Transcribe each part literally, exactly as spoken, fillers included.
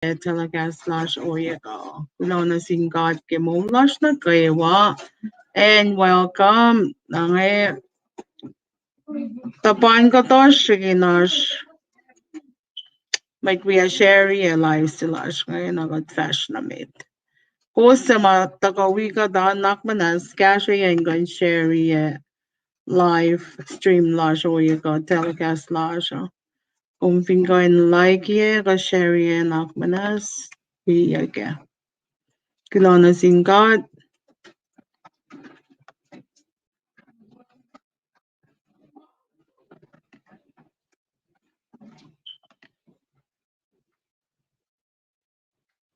telecast lasr ohiyac kuh. Kuloh nuh sin God ke moul lasr nuh kwewa. And welcome. Na inge tuhpan kuhtuh srihke lasr. Mwet wia share-ye live se lasr inge na kuht fahsr nuh met. Kowos suc ma tuhkuh wi kuht an, nuhnak muhnahs kahsrweyacn kuh in share-ye live stream lasr ohiyac kuh telecast lasr uh. Kom fin kuh in like-ye kuh share-ye, nuhnak muhnahs, wi kac. Kuloh nuh sin God.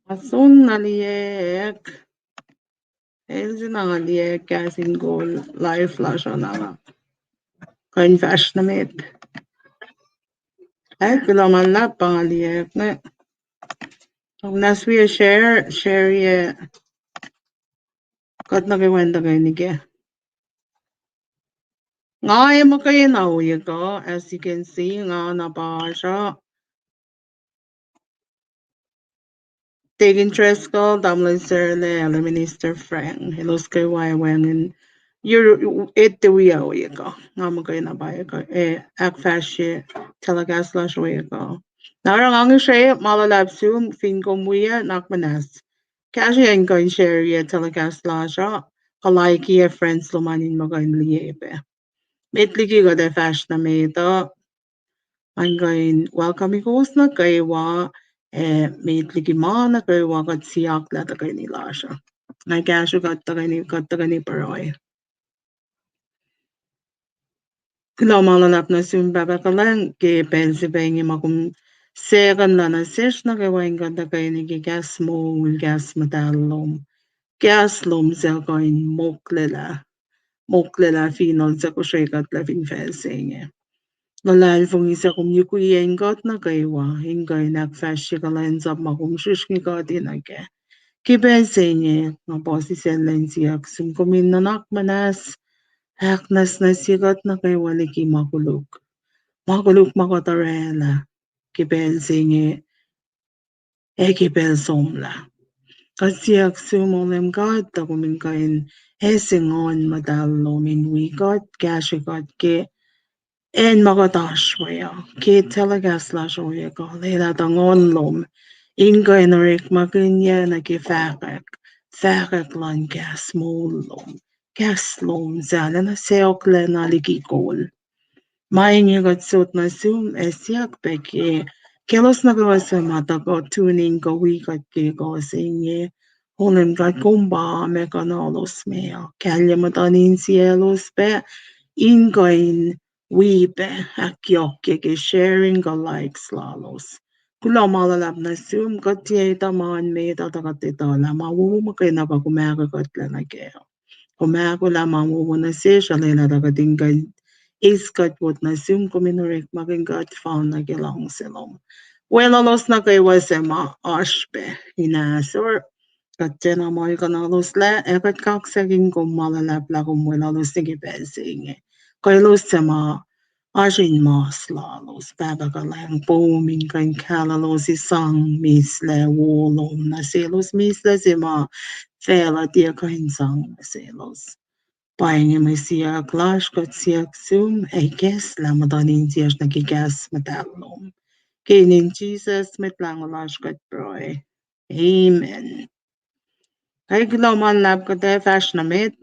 Asun na liyeyuck. El se na nga liyeyuck kahs in kol live lasr uh na nga kuh in fahsr nuh met. Ac kuloh ma luhlahp pa nga liyeyuck inge. Kom na sifil share, share-ye. Kuht nuh kwewa in tuhkweni kac. Nga ac muhkwena ohiyac kuh, as you can see, nga na pa oasr uh. Deacon Driscoll, Tamuhlwel Sarla, ac Minister Frank, elos kwewa ac wacngihn, etuh wi ohiyac kuh. Nga muhkwena pa ohiyac kuh, ac ahkfahsrye telecast lasr ohiyac kuh. Na oruh nga ngihsre ma luhlahp sum, fin kom wi ah, nuhnak muhnahs kahsrweyacn kuh in share-ye telecast lasr uh, kuh like-ye friends lom an in muh kuh in liye pac. Met liki kuht ac fahsr nuh met uh, nga kuh in welcome-i kowos nuh kwewa, ac met liki ma nuh kwewa kuht siyuck lah tuhkweni lasr uh. Nga kahsruh kuht tuhkweni, kuht tuhkweni pruhe. Kuloh ma luhlahp nuh sum Pahpah kuhlwacng ke pacl se pa inge ma kom sekuhnlah nuh sesr nuh kwewa in kuht tuhkweni ke kahs moul, kahs muhtahl lom, kahs lom suc kuh in moklelah, moklelah finohl suc kosrekuhtlac fin facl se inge. Luhlahlfongi suc kom yukwiyac in kuht nuh kwewa in kuh in ahkfahsrye kuhlwacnsap ma kom srihsrngi kuht in nuh kac. Ke pacl se inge nga puhsisacl in siyuck sum kom in nuhnak muhnahs ahknwacsnwacsye kuht nuh kwewa liki ma koluk, ma koluk ma kuht orwaclah ke pacl se inge ac ke pacl somlah. Kuht siyuck sum, O Leum God, tuh kom in kuh in ase Nguhn Muhtahl lom in wi kuht, kahsrwe kuht ke acn ma kuht oasr we uh, ke telecast lasr ohiyac kuh. Lwelah tuh Nguhn lom in kuh in orekmakihnyuck nuh ke fahkwack, fahkwack luhn kahs moul lom, kahs lom suc arulacna sacohklacna liki kol. Ma inge kuht sot nuh sum ac siyuck pac ke kaclos nuh kwewa suc ma tuhkuh tune in kuh wi kuht ke ekuh se inge. O Leum God, kom pa ma kunalos me uh, kahlye muhtuhn insiyaclos pac in kuh in wi pac ahkyohkye ke sharing kuh likes lalos. Kuloh ma luhlahp nuh sum, kuht tiac etuh ma met uh, tuh kuht etuh lah ma wowo muhkwena pa kom ahkolah kuht nuh kac. Kom ahkolah ma wowo nuh sesr, lwelah tuh kuht in kuh in eis kuht wot nuh sum, kom in orekmakihn kuht fal nuh ke luhngse lom. Weluhlos nuh kwewa suc ma oasr pac in ahsor, kuht tiacna muhlkuhnahloslac, ac kuht kaksakihn kom ma luhlahp lah kom weluhlos nuh ke pacl se inge. Kuh elos suc ma oasr in mas lalos, Pahpah kuhlwacng, kom in kuh in kahlwem lalos ac sang mislac wo lom nuh selos, mislac se ma facluh tiac kuh in sang nuh selos. Pa inge mwe siyuck lasr, kuht siyuck sum, ac ikacslah muhtuhn insiyacsr nuh ke kahs muhtahl lom. Ke inen Jisus Mwet Lahngo lasr kuht pruhe. Amen. Ac kuloh ma luhlahp, kuht ac fahsr nuh met.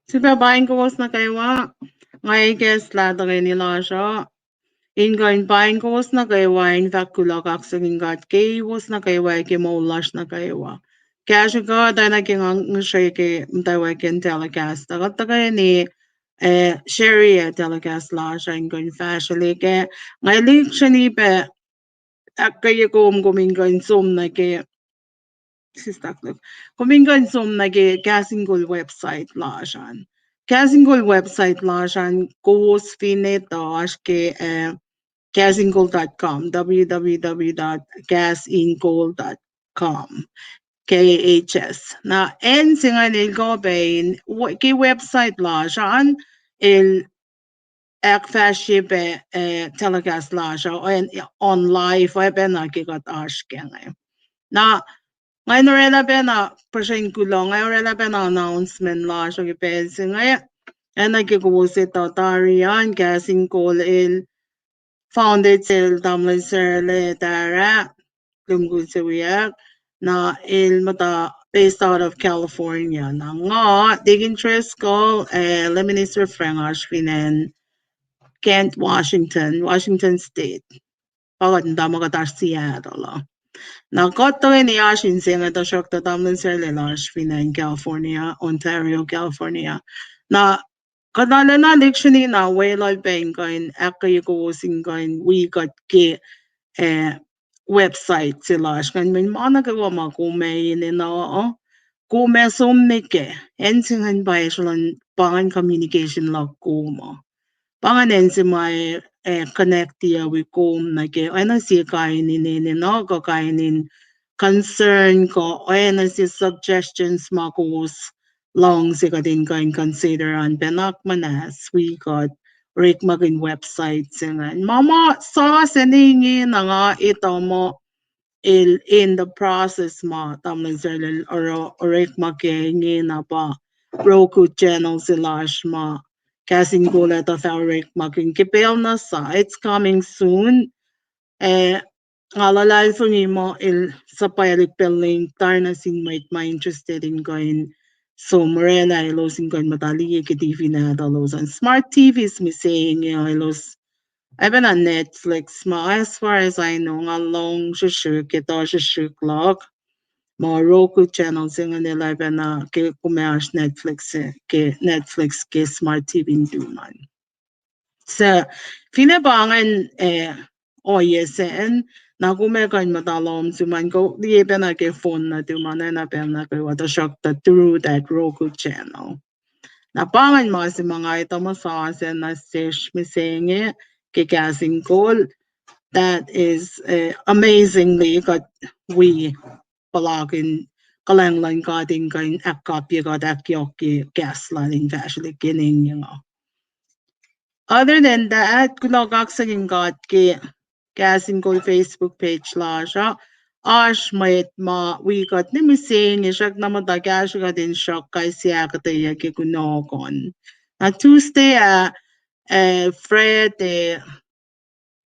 Sifilpac paing kowos nuh kwewa, nga ikacslah tuhkweni lasr uh, in kuh in paing kowos nuh kwewa in fahk kuloh kaksakihn God keiwos nuh kwewa ke moul lasr nuh kwewa. Kahsruh kuht, oacna ke nga ngihsre ke muhtwacwacack in telecast uh, kuht tuhkweni, eh, share-i telecast lasr uh in kuh in fahsrwelihk ke, nga lihksreni pac ahkkweye kom, kom in kuh in som nuh ke, sislah, kom in kuh in som nuh ke Kahs in Kol website lasr an. Kahs in Kol website lasr an, kowos fin etuh, oasr ke, eh, kahsinkol dot com, w w w dot kahsinkol dot com, K A H S. Na acn se ingacn el kuh pac in, ke website lasr an, el ahkfahsrye pac, eh, telecast lasr uh, on live, oacpacna ke kuht oasr ke inge. Na, nga in oraclah pacna puhsren kuloh, nga oraclah pacna announcement lasr uh ke pacl se inge, oacna ke kowos etuh tari an, Kahs in Kol el founded sel tamuhlwel Sarla Tara, lihmukul se wiyuck, na el muhta based out of California. Na nga, Deacon Driscoll, eh, Lay Minister Frank oasr fin acn Kent, Washington, Washington State. Pa kuht in muhta ma kuht oasr Seattle uh. Na kuht tuhkweni oasr inse inge, tuhsruhktuh tamuhlwel Sarla el oasr fin acn California, Ontario, California. Na kuht arulacna lihksreni na weluhl pac in kuh in ahkkweye kowos in kuh in wi kuht ke, eh, website se lasr ingacn, mweyen ma nuh kwewa ma kom enenuh uh, kom ac som nuh kac, acn se ingacn pa esrlon pa ingacn communication luhk kom uh. Pa ingacn acn se ma, eh, connect-i wi kom nuh kac, oacna sie kain in enenuh kuh kain in concern kuh oacna sie suggestions ma kowos luhngse kuht in kuh in consider an, pacna muhnahs wi kuht orekmakihn website se ingacn. Ma ma sasuc se inge na nga etuh muh el in the process ma tamuhlwel Sarla el orekmakihn inge na pa Roku channel se lasr ma Kahs in Kol ac tuh fah orekmakihn ke pacl na sa, it's coming soon. Eh, nga luhlahlfongi muh el suhpwaclihk pac link tari nuh sin mwet ma interested in kuh in som oraclah elos in kuh in muhta liye ke T V nahtuhlos an. Smart T Vs mihsenge elos, oacpacna Netflix ma, as far as I know, nga lohng srihsrihk, etuh srihsrihk luhk. Ma Roku channel se ingacn el oacpacna ke kom oasr Netflix, ke Netflix ke smart T V in tu an. So, finne pa ingacn, eh, ohiyac sacn, na kom ac kuh in muhta lohm sum an, kom liye pacna ke phone nuh tum an, oacna pacl nuh kwewa, tuhsruhktuh through that Roku channel. Na pa ingacn ma se ma nga etuh muh sasuc nuh sesr mihsenge ke Kahs in Kol. That is, eh, amazingly, kuht wi puhlakihn kuhlwacng luhn God in kuh in ahkkapye kuht, ahkyohkye kahs lal in fahsrwelihk ke inge uh. Other than that, kuloh kaksakihn God ke Kahs in Kol Facebook page lasr uh, oasr mwet ma wi kuht nuh mihsenge, srackna muhta kahsruh kuht in sruhk kais sie ahkuhtweyac ke kunohkohn. Na Tuesday ah, eh, Friday,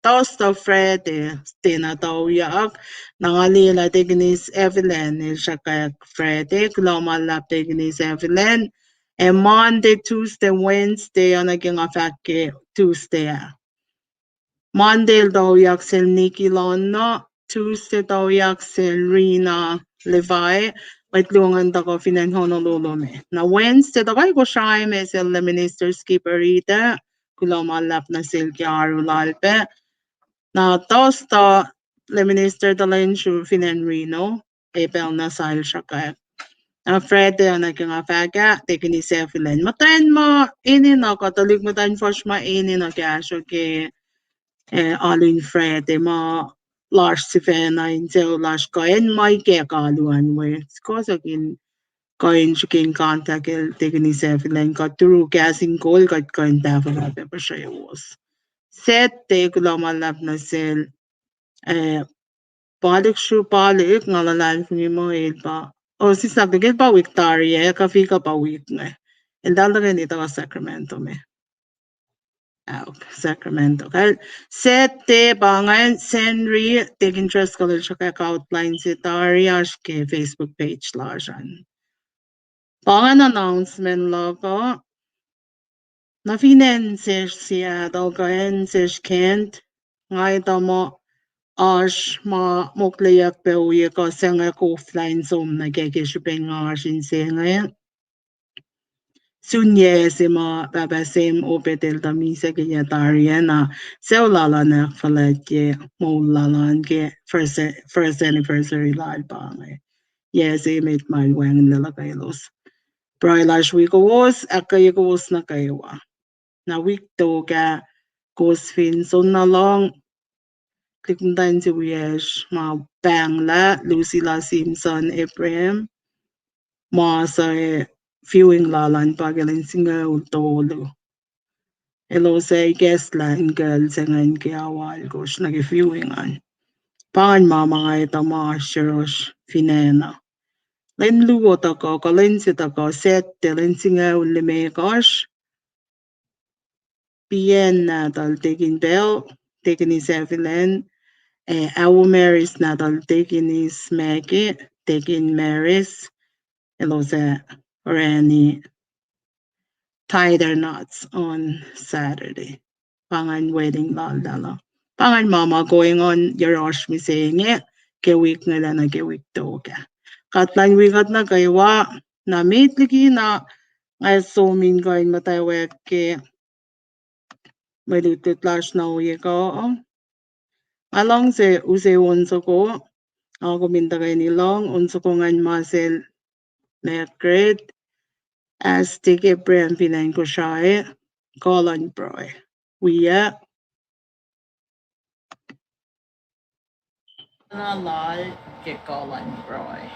Thursday, Friday, tiacna tuyak, na nga liyelah Deacon Evelyn el sruhkwack Friday, kuloh ma luhlahp Deacon Evelyn. Eh, Monday, Tuesday, Wednesday, oacna ke nga fahk ke Tuesday ah. Monday el tuyak sel Nikki Lonno, Tuesday tuyak sel Rina Levi, mwet luo ingacn tuhkuh fin acn Honolulu me. Na Wednesday tuhkuh Kosrae me sel Lay Minister Skipper Rita, kuloh ma luhlahp nuh sel ke oaru lal pac. Na Thursday Lay Minister Talenshu fin acn Reno, ac pacl na sal sruhkwack. Na Friday oacna ke nga fahk ah, Deacon Evelyn. Muhtwacn ma enenuh kuh tuhlihk muhtwacn fuhsr ma enenuh kahsruh ke, eh, alu in Friday ma lasr sifacna, insewowo lasr kuh acn ma ikack alu an we, sikohsohk in kuh in srihke in contact-el Deacon Evelyn kuh through Kahs in Kol kuht kuh in tahfwelah pac puhsrewos. Saturday kuloh ma luhlahp nuh sel, eh, Palik Sru Palik, nga luhlahlfongi muh el pa, oh, sislah ke el pa wik tari ah, kuh fin kuh pa wik inge. El tuh tuhkweni tuhkuh Sacramento me. Ahok, Sacramento. Kal Saturday pa ingacn, Sacnri, Deacon Driscoll el sruhkwack outline se tari, oasr ke Facebook page lasr an. Pa ingacn announcement luhk uh, Na fin acn sesr Seattle kuh acn sesr Kent, nga etuh muh oasr ma mokleyuck pac ohiyac kuh se inge koflah in som nuh kac ke srihpen nga oasr inse inge. Sun yac se ma pahpah Sam Obed el tuh misac ke yac tari ah, na sucu lal an ahkfuhlwactye moul lal an ke first, first anniversary lal pa inge. Yac se met ma el wacngihnlac luhkwelos. Pruhe lasr wi kowos, ahkkweye kowos nuh kwewa. Na wik tok ah, kowos fin soenna lohng, tuhlihk muhtwacn se wiyacsr ma pahnglah, Lucilla Simpson Abraham, ma suc viewing lal an pa ke lwen singucul tolu. Elos ac ikacslah in kucl se ingacn ke ao alkosr nuh ke viewing an. Pa ingacn ma ma nga etuh ma oasr yohrohsr fin acn uh. Lwen luo tuhkuh, kuh lwen se tuhkuh, Saturday, lwen singucul limekohsr, Pian nahtuhl Tekin Pal, Tekin Isafilen, ac Awo Maris nahtuhl Tekin Ismaki, Tekin Maris, elos ac orani tie their knots on Saturday. Pa ingacn wedding lal lal uh. Pa ingacn ma ma going on yohrohsr mihsenge ke wik inge lacna ke wik tok ah. Kuht luhn wi kuht nuh kwewa, na met liki na nga som in kuh in muhtwacwacack ke mwe lutlut lasr na ohiyac kuh. Nga luhngse use on soko, nga kom in tuhkweni lohng on soko ngan ma sel Margaret, Astik Abraham fin acn Kosrae, Kuh luhn Pruhe. Wi ah. Na lal ke Kuh luhn Pruhe.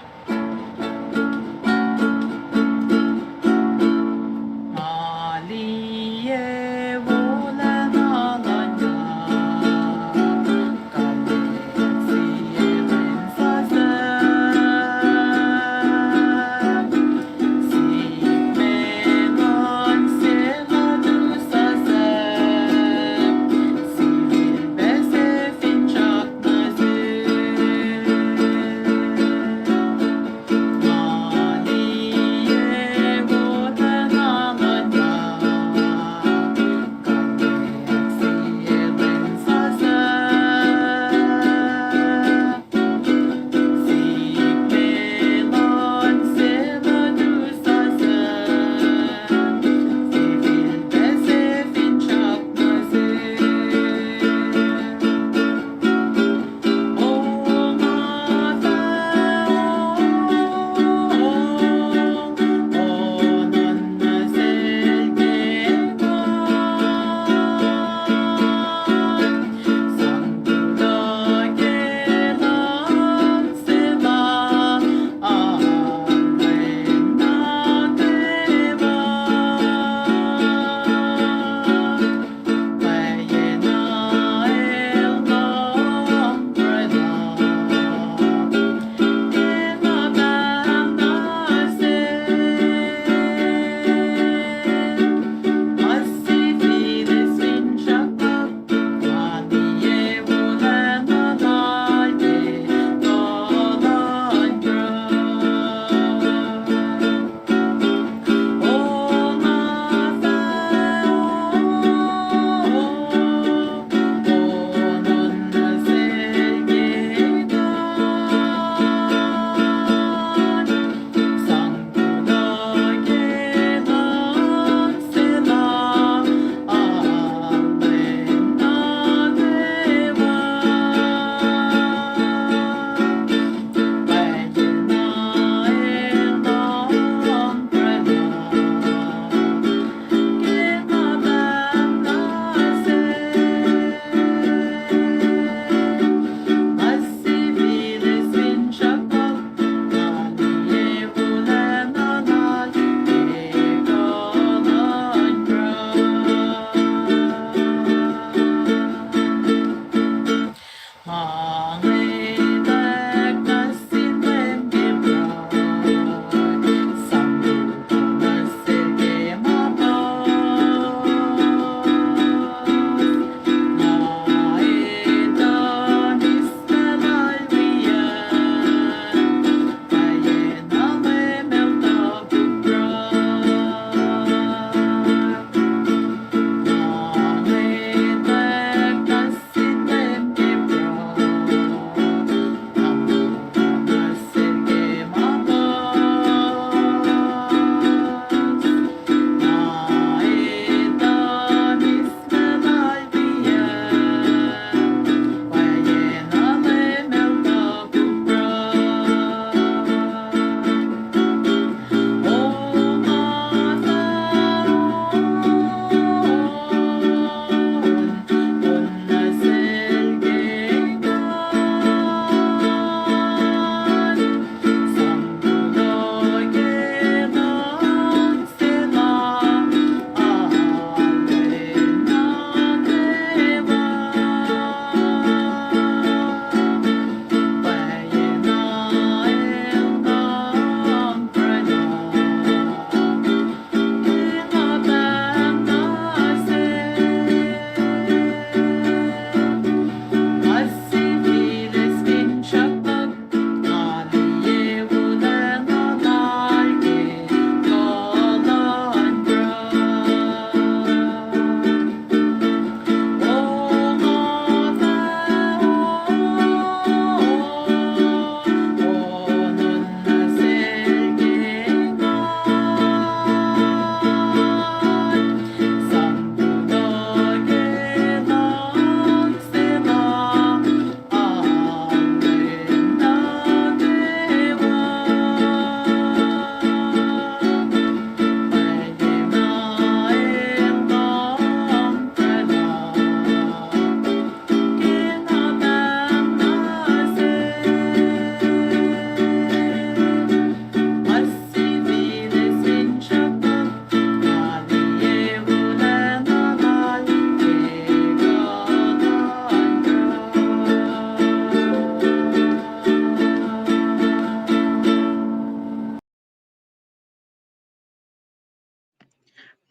Ma liye wolacna luhn God, kalmac sie lwen sasuc. Sip me luhngse lutu sasuc, sifilpac se finsrak nuh sel.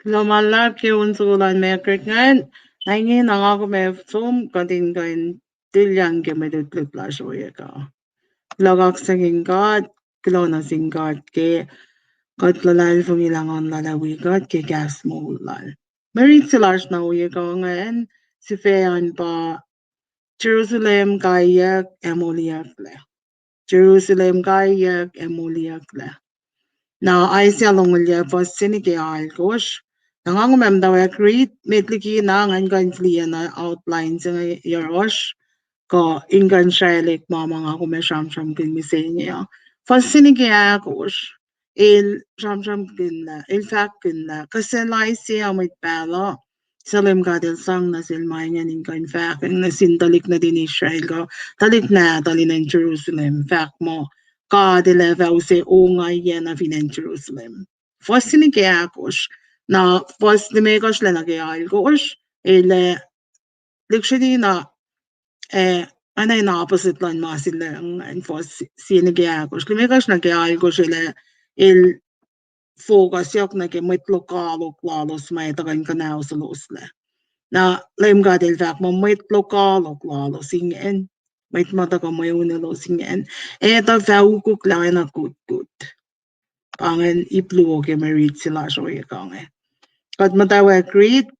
Kuloh ma luhlahp ke on soko luhn Mekrik ingacn, na inge na nga kom ac som kuht in kuh in tilyang ke mwe lutlut lasr ohiyac uh. Kuloh kaksakihn God, kuloh nuh sin God ke kuht luhlahlfongi lah Nguhn Lal ac wi kuht ke kahs moul Lal. Mwe rit se lasr na ohiyac uh ingacn, sifac an pa Jerusalem kaiyuck ac moliyucklac. Jerusalem kaiyuck ac moliyucklac. Na Isaiah longoul yac fuhs se nuh ke alkosr. Na nga kom ac muhtwacwacack rit met liki na ngan kuh in fihliyac na outline se inge yohrohsr, kuh in kuh in sralek ma ma nga kom ac sramsramkihn mihsenge uh. Fuhs se nuh ke ahkosr, el sramsramkihn lah, el fahkkihn lah, kuh sel Isaiah mwet pahluh, suc Leum God El sang nuh sel ma ingacn in kuh in fahkwacng nuh sin tuhlihk nuhtin Israel kuh tuhlihk nahtuhl in acn Jerusalem, fahk muh God El ac fah use ongaiyac nuh fin acn Jerusalem. Fuhs se nuh ke ahkosr, na fuhs limekohsr lac nuh ke alkosr, el ac lihksreni na, eh, anacn opposite luhn ma se lacng an fuhs se nuh ke ahkosr. Limekohsr nuh ke alkosr el, el focus yohk nuh ke mwet lokoalok lalos ma etuh kuh in kuhnahosoloslac. Na Leum God El fahk muh mwet lokoalok lalos ingacn, mwet ma tuhkuh mweun elos ingacn, etuh fah ukuk lah oacna kutkut. Pa ingacn ip luo ke mwe rit se lasr ohiyac uh inge. Kuht muhtwacwacack rit,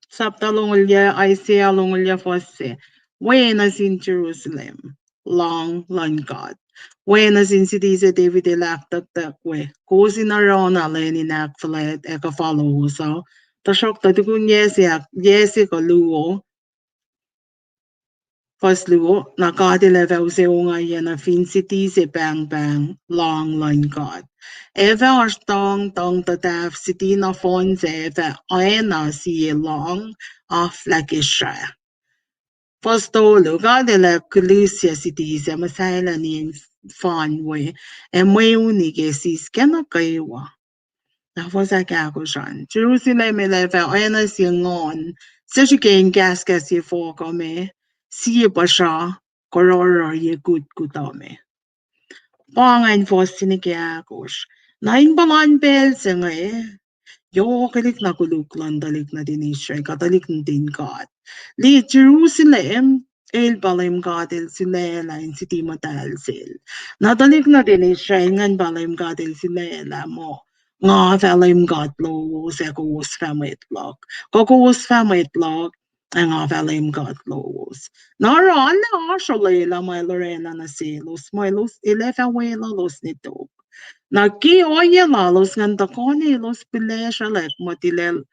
sapta longoul yac, Isaiah longoul yac fuhs se. Wi nuh sin Jerusalem, lohng luhn God. Wi nuh sin siti se David el ahktucktuck we, kowos in oruh na lwen in ahkfuhlwact ac kuhfa lowos uh. Tuhsruhktuh tukun yac se ahk-, yac se kuh luo, fuhs luo, na God El ac fah use ongaiyac nuh fin siti se pahngpahng lohng luhn God. Ac fah oasr tuhng, tuhng tuhtahf, siti nohfohn sac ac fah oacna sie lohng, aflah ke srah. Fuhs tolu, God El ac kihlisye siti sac muhsahllah nien fan we, ac mweuni ke sis kena kwewa. Na fuhs ahkosr an, Jerusalem el ac fah oacna sie nguhn, suc srihke in kahskahsye fohk uh me, sie puhsra, kuhruhruhye kutkut uh me. Pa ingacn fuhs se nuh ke ahkosr. Na in puhlan pacl se inge, yohkwelihk na koluk luhn tuhlihk nuhtin Israel, kuh tuhlihk nuhtin God. Liye Jerusalem, el pa Leum God El sulaclah in siti muhtahl sel. Na tuhlihk nuhtin Israel ingacn pa Leum God El sulaclah muh, nga fah Leum God lowos ac kowos fah mwet luhk. Kuh kowos fah mwet luhk, ac nga fah Leum God lowos. Na oruh arlac oasr olwelah ma El orwaclah nuh selos, ma elos, El ac fah weluhlos ne tok. Na ke ohiyac lalos ingacn tuhkuh ne elos pihlesrelahk muh tilac,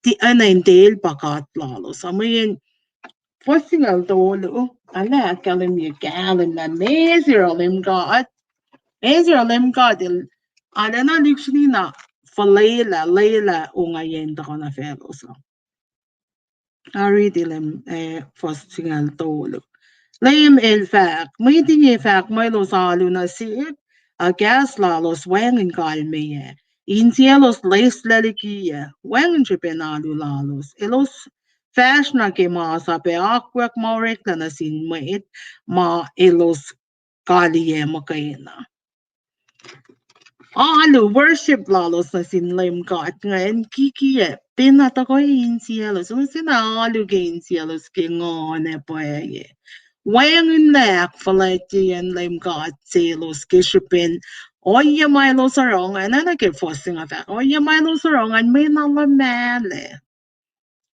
ti, enenuh in tiac El pa God lalos. Ac mweyen fuhs singucul tolu, arlac ahkkahlwemye kahlwem lah meac se oruh Leum God, meac se oruh Leum God El, arlac na lihksreni na fuhlwelah, lwelah ongaiyac in tuhkuh nuh faclos uh. Ariti Leum, eh, fuhs singucul tolu. Leum El fahk, mwet inge fahk muh elos alu nuh sihk, ac kahs lalos wacngihn kalmeyac. Insiyaclos loeslac likiyac, wacngihn srihpen alu lalos. Elos fahsr nuh ke masap ac akwuck ma oreklac nuh sin mwet, ma elos kaliyac muhkwena. Alu, worship lalos nuh sin Leum God ingacn kikiacp, pacna tuhkuh insiyaclos, elos enenuh alu ke insiyaclos ke nguhn ac pwacye. Wacngihnlac ahkfuhlwactyeyacn Leum God selos ke srihpen ohiyac ma elos oruh ingacn, enenuh ke fuhs singucul fahk, ohiyac ma elos oruh ingacn mwe na luhmahlah.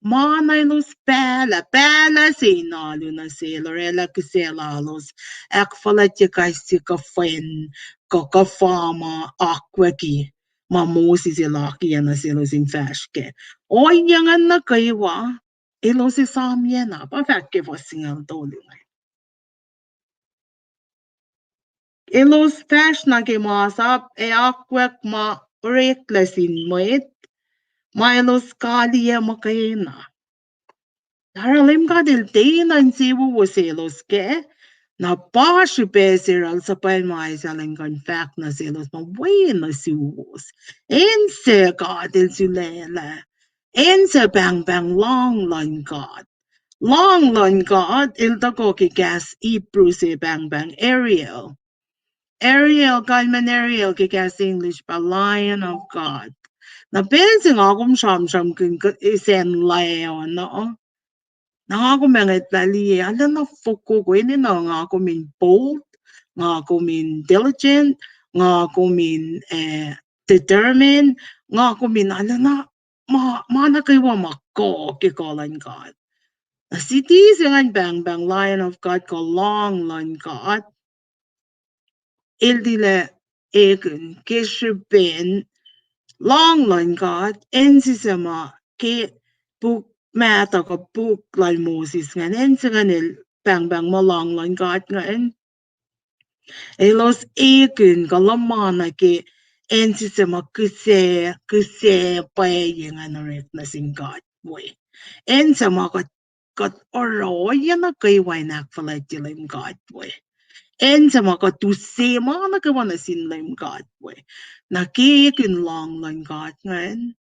Ma na elos pahlah, pahlah se in alu nuh sel, orwaclah kihsac lalos, ahkfuhlwactye kais sie kuhfwen, kuh kuhfa ma akwucki, ma Moses el akiyac nuh selos in fahsr kac. Ohiyac ingacn nuh kwewa, elos esamyac na, pa fahk ke fuhs singucul tolu inge. Elos fahsr nuh ke masap ac akwuck ma oreklac sin mwet, ma elos kaliyac muhkwena. Oruh Leum God El tiacna insewowo selos kac, na pa srihpac se yohrohl suhpwacma Isaiah el kuh in fahk nuh selos muh wi nuh suwos. Acn se God El sulaclah. Acn se pahngpahng lohng luhn God. Lohng luhn God, el tuhkuh ke kahs Hebrew se pahngpahng Ariel. Ariel, kalmacn Ariel ke kahs English pa Lion of God. Na pacl se nga kom sramsramkihn ke-, eh, sacn la uh, na, na nga kom ac ngwetlah liye, arulacna fokoko, enenuh nga kom in bold, nga kom in diligent, nga kom in, eh, determined, nga kom in arulacna ma, ma nuh kwewa ma kuh ke kuh luhn God. Na siti se ingacn pahngpahng Lion of God kuh Lohng luhn God. El tilac ekihn ke srihpen lohng luhn God, acn se suc ma ke puk mahtuh kuh puk lal Moses ingacn, acn se ingacn el pahngpahng muh lohng luhn God ingacn. Elos ekihn kuh luhman nuh ke acn se suc ma kihsac, kihsac pwacye ingacn orek nuh sin God we. Acn se ma kuht, kuht oruh ohiyac nuh kwewa in ahkfuhlwactye Leum God we. Acn se ma kuht use ma nuh kwewa nuh sin Leum God we. Na ke ekihn lohng luhn God ingacn,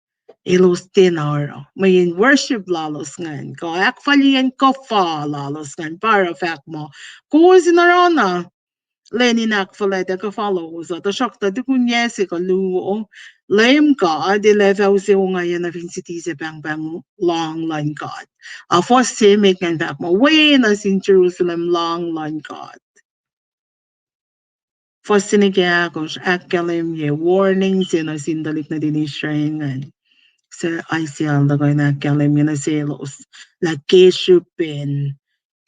elos tiacna oruh. Mweyen worship lalos ingacn, kuh ahkfalyeacn kuhfa lalos ingacn, pa oruh fahk muh, kowos in oruh na lwen in ahkfuhlwact ac kuhfa lowos uh, tuhsruhktuh tukun yac se kuh luo, Leum God El ac fah use ongaiyac nuh fin siti se pahngpahng lohng luhn God. A fuhs se emet ingacn fahk muh, oacna sin Jerusalem lohng luhn God. Fuhs se nuh ke ahkosr ahkkahlwemye warning se nuh sin tuhlihk nuhtin Israel ingacn, suc Isaiah el tuhkuh in ahkkahlwemye nuh selos, lah ke srihpen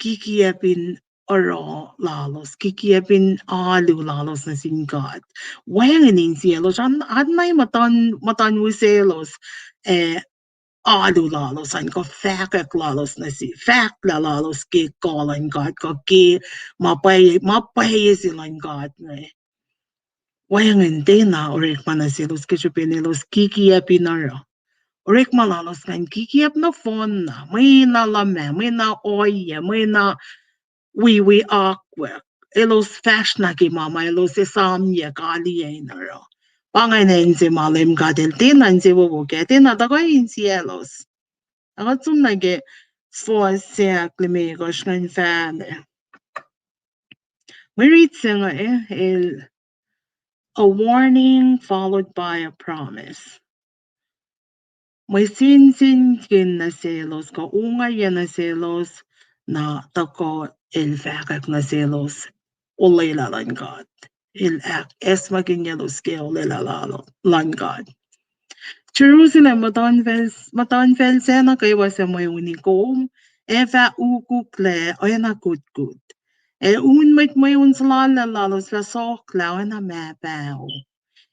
kikiacp in oruh lalos, kikiacp in alu lalos nuh sin God, wacngihn insiyaclos, an, an na muhtuhn, muhtuhn wi selos, eh, alu lalos an, kuh fahkwack lalos nuh se, fahklah lalos ke kuh luhn God, kuh ke ma pwacye, ma pwacye se luhn God inge. Wacngihn tiacna orekma nuh selos ke srihpen elos kikiacp in oruh. Orekma lalos ingacn kikiacp nohfohnna, mwe na luhmah, mwe na ohiyac, mwe na wiwi akwuck. Elos fahsr nuh ke ma ma elos esamyac kaliyac in oruh. Pa ingacn acn se ma Leum God El tiacna insewowo kac, tiacna tuhkuh insiyaclos. Ac kuht som nuh ke fuhs se ahklimekohsr ingacn fahlac. Mwe rit se inge, eh, el, a warning followed by a promise. Mwe sensenkihn nuh selos, kuh ongaiyac nuh selos, na tuhkuh el fahkwack nuh selos olwelah luhn God. El ahkacsmakihnyelos ke olwelah luhn God. Jerusalem, muhtuhnfacl, muhtuhnfacl sac nuh kwewa suc mweuni kom, ac fah ukuklac oacna kutkut, ac un mwet mweun suhlallacl lalos fah sohklah oacna mah paho,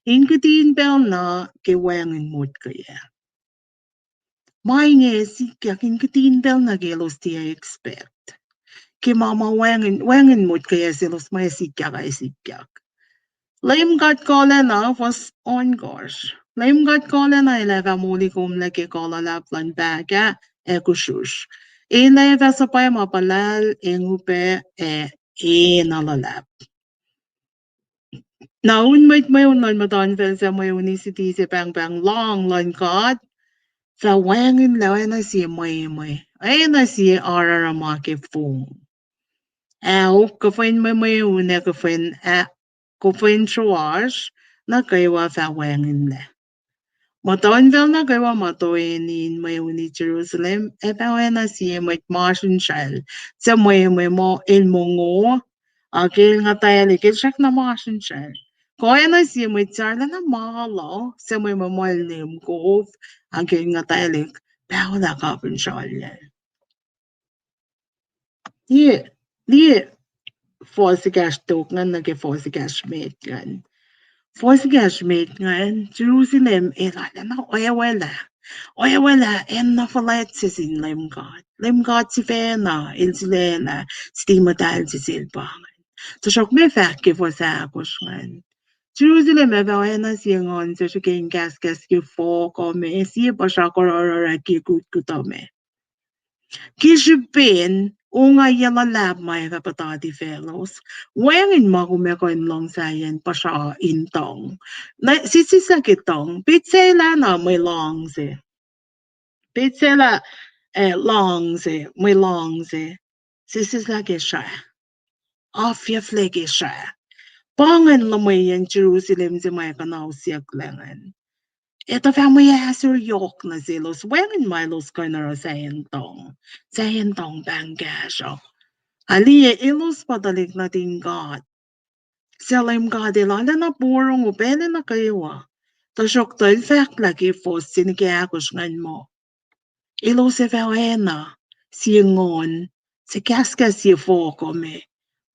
in kihtin pacl na ke wacngihn motkoyac. Ma inge sikyak in kihtin pacl na ke elos tiac expect. Ke ma ma wacngihn, wacngihn motkoyac selos ma sikyak ac sikyak. Leum God kuhlacna, fuhs ohnkohsr, Leum God kuhlacna El ac fah moli komlac ke kuh luhlahp luhn pahkah ac kusrusr. El ac fah suhpwacma puhlahl ac ngupac ac enenuh luhlahp. Na un mwet mweun luhn muhtuhnfacl suc mweuni siti se pahngpahng lohng luhn God fah wacngihnlac oacna sie mwemwe, oacna sie aruruma ke fong. Ac ok kuhfwen mwemweun ac kuhfwen, kuhfwen sruasr nuh kwewa fah wacngihnlac. Muhtuhnfacl nuh kwewa ma toeni in mweuni Jerusalem ac fah oacna sie mwet masrinsral suc mwemwe muh el mongo, ac ke el nguhtwaclihk el srackna masrinsral. Kuh oacna sie mwet suc arulacna malo suc mwemwe muh el neum kof, ac ke el nguhtwaclihk paholah kapinsralyac. Liye, liye fuhs ekahsr tok ingacn nuh ke fuhs ekahsr met ingacn. Fuhs ekahsr met ingacn, Jerusalem el arulacna oacwalah, oacwalah acn na fuhlwact se sin Leum God. Leum God sifacna el sulaclah siti muhtahl se sel pa ingacn. Tuhsruhk meac fahk ke fuhs ahkosr ingacn? Jerusalem ac fah oacna sie nguhn suc srihke in kahskahs ke fohk uh me, sie puhsra kurohroraki kutkut uh me. Ke srihpen ongaiyac luhlahp ma ac fah puhtati faclos, wacngihn ma kom ac kuh in luhngse in puhsra in tuhng. Na sesseslah ke tuhng, petsacelah na mwe luhngse. Petsacelah, eh, luhngse, mwe luhngse. Sesseslah ke srah. Afyucflac ke srah. Pa ingacn luhmweyacn Jerusalem se ma kuhnausyucklac ingacn. Etuh fah mwe ahsor yohk nuh selos, wacngihn ma elos kuh in oruh sahyacn tuhng, sahyacn tuhng pahng kahsruh. Aliye elos pa tuhlihk nuhtin God. Suc Leum God El arulacna porongo pacl nuh kwewa. Tuhsruhktuh El fahk lah ke fuhs se nuh ke ahkosr ingacn muh, elos ac fah oacna sie nguhn, suc kahskahs sie fohk uh me.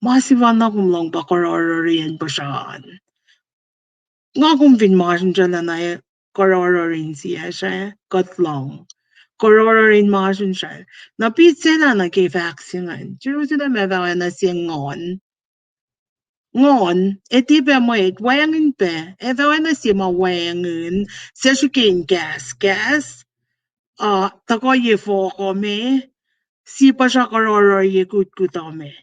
Ma sefanna kom lohng pa kuhruhruriyacn puhsra an. Nga kom fin masrinsracl na, kuhruhrur insiyacsr ah, kuht lohng. Kuhruhrur in masrinsracl. Na pit se lah nuh ke fahk se ingacn, Jerusalem ac fah oacna sie nguhn. Nguhn, ac tiac pac mwet, wacngihn pac, ac fah oacna sie ma wacngihn, suc srihke in kahskahs, uh, tuhkuh ye fohk uh me, sie puhsra kuhruhrur ye kutkut uh me.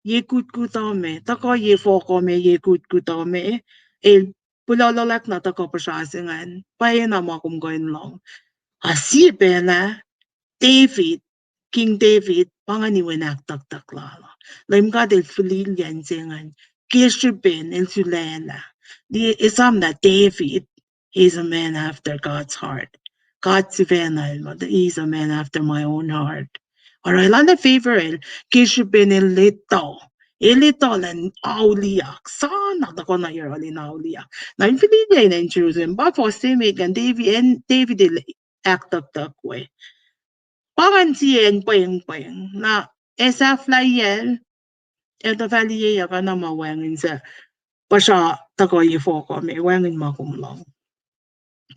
Ye kutkut uh me, tuhkuh ye fohk uh me, ye kutkut uh me, el puhluhluhlahk na tuhkuh puhsra se ingacn, pwacyena ma kom kuh in lohng. A sie pacl ah, David, King David, pa ingacn iwen ahktucktuck lal uh. Leum God El fihliyac inse ingacn, ke srihpen el sulaclah. Esam lah David, he is a man after God's heart. God sifacna el muh, he is a man after my own heart. Oruh el arlac favor el, ke srihpen el etuh, el etuh lah auliyak, sa na tuhkuh na yohrohl in auliyak. Na el fihliyac inen Jerusalem, pa fuhs se met ingacn, David, acn David el ahktucktuck we. Pa ingacn sie acn pwengpweng, na ac sahflahiyacl, ac tuh fah liyeyuck na ma wacngihn suc puhsra tuhkuh ye fohk uh me, wacngihn ma kom lohng.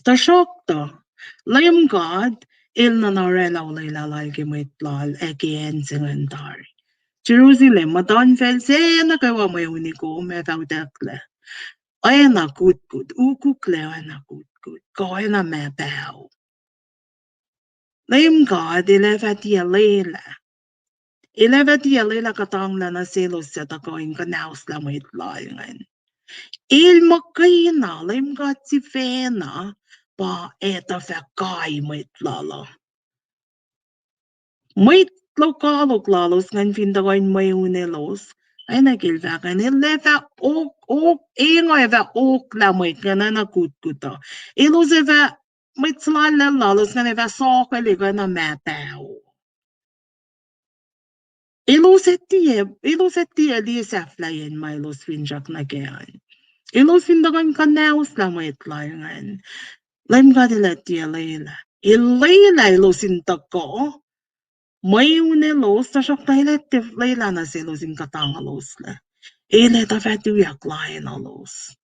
Tuhsruhktuh, Leum God, El nuhna oraclah olwelah lal ke mwet lal ac ke acn se ingacn tari. Jerusalem, muhtuhnfacl se nuh kwewa mweuni kom ac fah utucklac. Oacna kutkut, ukuklac oacna kutkut, kuh oacna mah paho. Leum God El ac fah tiac lwelah. El ac fah tiac lwelah kuhtanglah nuh selos suc tuhkuh in kuhnaoslah mwet lal ingacn. El muhkwena, Leum God sifacna, pa etuh fah kai mwet lal uh. Mwet lokoalok lalos ingacn fin tuhkuh in mweun elos, oacna ke el fahk ingacn, el ac fah ok, ok, enga ac fah oklah mwet ingacn oacna kutkut uh. Elos ac fah, mwet suhlallacl lalos ingacn ac fah sohkwelihk oacna mah paho. Elos ac tiac, elos ac tiac liye sahflahiyacn ma elos finsrak nuh kac an. Elos fin tuhkuh in kuhnaoslah mwet lal ingacn, Leum God El ac tiac lwelah. El lwelah elos in tuhkuh mweun elos, tuhsruhktuh El ac tiac lwelah nuh selos in kuhtangaloslah. El ac tuh fah tuyak laenuhlos.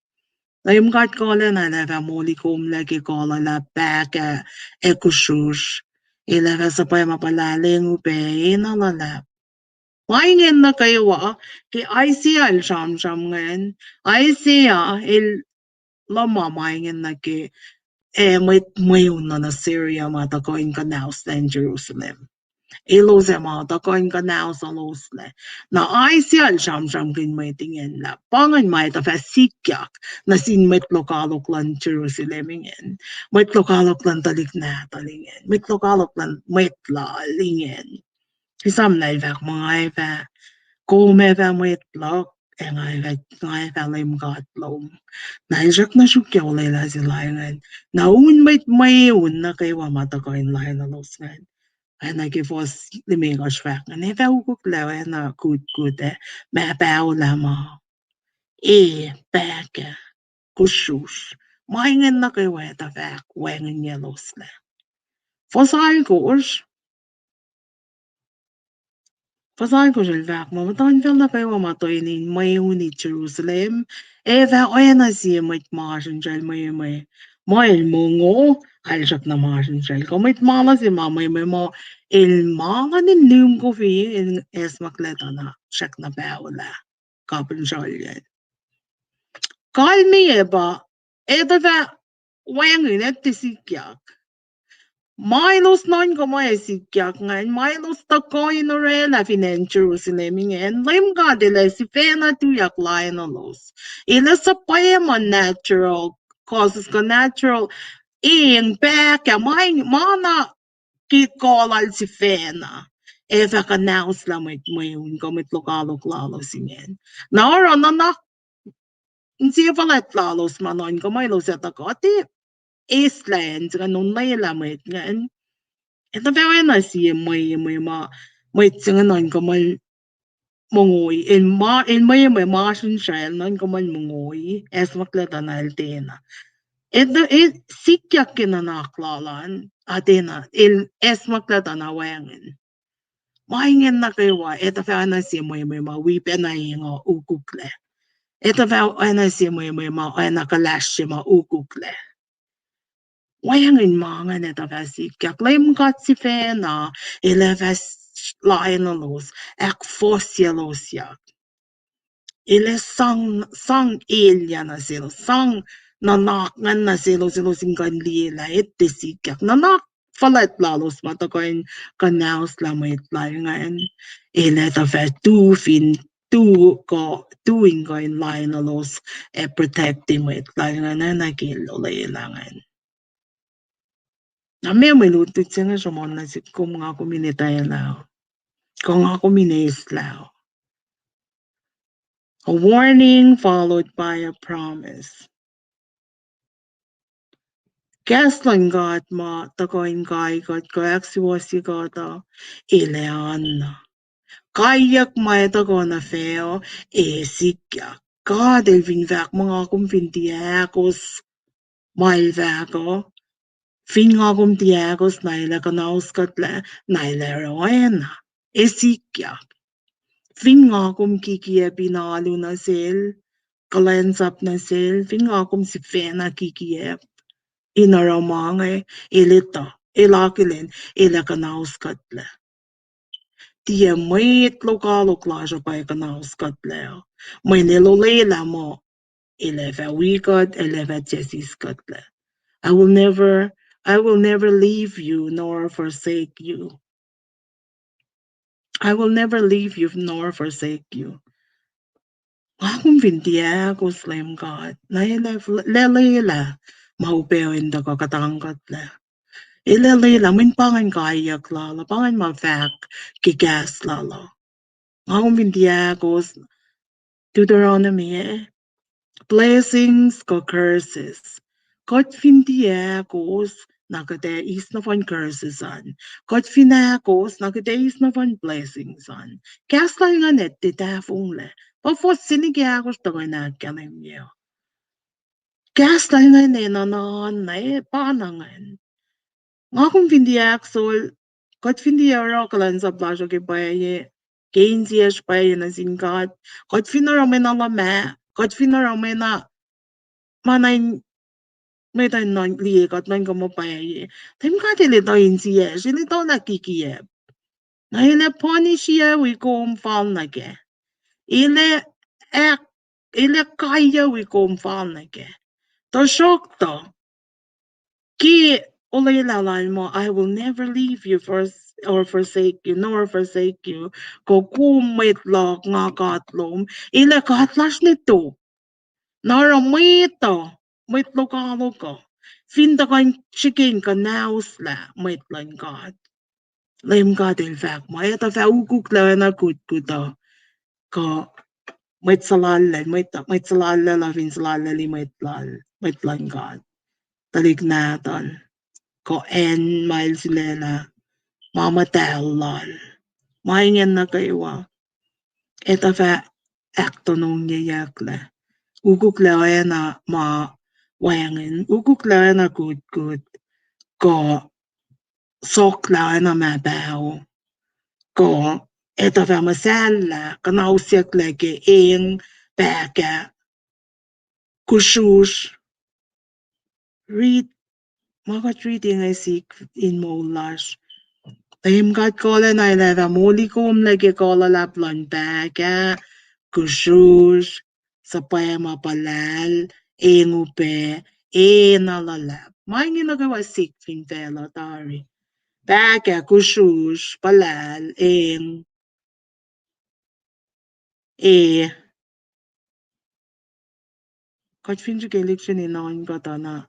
Leum God kuhlacna El ac fah molikomlac ke kuh luhlahp, pahkah, ac kusrusr. El ac fah suhpwacma puhla leng upac, enenuh luhlahp. Ma ingacn nuh kwewa, ke Isaiah el sramsram ingacn, Isaiah el luhma ma ingacn nuh ke, eh, mwet mweun luhn Assyria ma tuhkuh in kuhnaoslah acn Jerusalem. Elos ac ma tuhkuh in kuhnahoslah. Na Isaiah el sramsramkihn mwet ingacn lah pa ingacn ma etuh fah sikyak nuh sin mwet lokoalok luhn Jerusalem ingacn, mwet lokoalok luhn tuhlihk nahtuhl ingacn, mwet lokoalok luhn mwet lal ingacn. Esam lah el fahk muh nga ac fah, kom ac fah mwet luhk, ac nga ac fah, nga ac fah Leum God lom. Na el srackna sruokyac olwelah se lal ingacn. Na un mwet mweun nuh kwewa ma tuhkuh in laenuhlos ingacn, oacna ke fuhs limekohsr fahk ingacn, ac fah ukuklac oacna kutkut ac mah paho lah ma, e, pahkah, kusrusr. Ma ingacn nuh kwewa etuh fah wacngihnyeloslac. Fuhs alkosr, fuhs alkosr el fahk muh muhtuhnfacl nuh kwewa ma toeni in mweuni Jerusalem ac fah oacna sie mwet masrinsracl mwemwe, muh el mongo, el srackna masrinsracl, kuh mwet malu se ma mwemwe muh el ma luhn in nihm kofi in acsmaklac tuh na srackna paholah kapihn srolyac. Kalmeyac pa etuh fah wacngihn, ac tiac sikyak. Ma elos nuhnkuh muh ac sikyak ingacn, ma elos tuhkuh in orwaclah fin acn Jerusalem ingacn, Leum God El ac sifacna tuyak laenuhlos. El ac suhpwacma natural causes kuh natural eng, pahkah, ma, ma na ke kuh lal sifacna ac fah kuhnahoslah mwet mweun kuh mwet lokoalok lalos ingacn. Na oruh nuhnak insefuhlwact lalos ma nuhnkuh muh elos ac tuhkuh, tiac eislah acn se ingacn, on lwelah mwet ingacn. Etuh fah oacna sie mwe, mwe ma, mwet se ingacn nuhnkuh muh el mongoi, el ma, el mwe, mwe ma sun sracl nuhnkuh muh el mongoi, acsmaklac tuh na el tiacna. Etuh, el sikyak ke nuhnak lal an, a tiacna, el acsmaklac tuh na wacngihn. Ma ingacn nuh kwewa, etuh fah oacna sie mwe, mwe ma wi pacna enga ukuklac. Etuh fah oacna sie mwe, mwe ma oacna kuhlahs se ma ukuklac. Wacngihn ma ingacn etuh fah sikyak. Leum God sifacna, el ac fah s-, laenuhlos, ahkfohsyelosyak. El ac sang, sang elyah nuh selos, sang nuhnak ingacn nuh selos, selos in kuh in liyelah, etuh sikyak. Nuhnak fuhlwact lalos ma tuhkuh in kuhnauslah mwet lal ingacn. El ac tuh fah tu fin, tu kuh, tu in kuh in laenuhlos ac protect-i mwet lal ingacn, oacna ke el olwelah ingacn. Na meac mwe lutlut se inge sruhmuhn nuh sihk kom, nga kom in etwaclah, kuh nga kom in eislah? A warning followed by a promise. Kahs luhn God ma tuhkuh in kai kuht kuh ahksuwohsye kuht uh, el ac anna. Kaiyuck ma etuh kuh nuh fac uh, ac sikyak. God el fin fahk muh nga kom fin tiac ahkos ma el fahk uh, fin nga kom tiac ahkos na el ac kuhnauskuhtlac, na el ac oruh oacna, ac sikyak. Fin nga kom kikiacp in alu nuh sel, kuhlwacnsap nuh sel, fin nga kom sifacna kikiacp in oruh ma inge, el etuh, el akihlen, el ac kuhnauskuhtlac. Tiac mwet lokoalok lasr uh pa kuhnauskuhtlac, mweyen el olwelah muh el ac fah wi kuht, el ac fah tiac siskuhtlac. I will never, I will never leave you nor forsake you. I will never leave you nor forsake you. Nga kom fin tiac ahkos, Leum God, na el ac f-, lwelah ma upac in tuhkuh kuhtangkuhtlac. El ac lwelah, mweyen pa ingacn kaiyuck lal uh, pa ingacn ma fahk ke kahs lal uh. Nga kom fin tiac ahkos, Deuteronomy, eh? Blessings kuh curses. Kuht fin tiac ahkos, na kuht ac eis nohfohn curses an. Kuht fin ahkos, na kuht ac eis nohfohn blessings an. Kahs lal ingacn ac tiac tahfonglac. Pa fuhs se nuh ke ahkosr tuhkuh in ahkkahlwemye. Kahs lal ingacn enenuh na, na pa na ingacn. Nga kom fin tiac ahkos, kuht fin tiac oruh kuhlwacnsap lasr uh ke pwacye, ke insiyacsr pwacye nuh sin God, kuht fin oruh mwe na luhmah, kuht fin oruh mwe na ma na in mwet uh nuh liye kuht nuhnkuh muh pwacye, Leum God el etuh insiyacsr, el etuh lah kikiacp. Na el ac punish-i kom fal nuh kac. El ac, el ac kaiyuck kom fal nuh kac. Tuhsruhktuh, ke olwelah lal muh, I will never leave you fors-, or forsake you, nor forsake you, kuh kom mwet luhk, nga God lom, el ac God lasr ne tok. Na oruh mwet uh, mwet lokoalok uh, fin tuhkuh in srihke in kuhnauslah mwet luhn God. Leum God el fahk muh etuh fah ukuklac oacna kutkut uh, kuh mwet suhlallacl, mwet, mwet suhlallacl uh fin suhlallacl mwet lal, mwet luhn God. Tuhlihk nahtuhl, kuh acn ma el sulaclah, ma muhtahl lal. Ma ingacn nuh kwewa, etuh fah ahktonongyeyucklac. Ukuklac oacna ma wacngihn, ukuklac oacna kutkut, kuh soklah oacna ma paho, kuh etuh fah muhsahllah, kuhnausyucklac ke eng, pahkah, kusrusr. Read, ma kuht riti inge sihk in moul lasr. Leum God kuhlwacna el ac fah moli komlac ke kuh luhlahp luhn pahkah, kusrusr, suhpwacma, puhlahl, eng upac, ena luhlahp. Ma inge nuh kwewa sihk fin facluh tari. Pahkah, kusrusr, puhlahl, eng, e, kuht fin srihke lihksreni nuhnkuh tuh na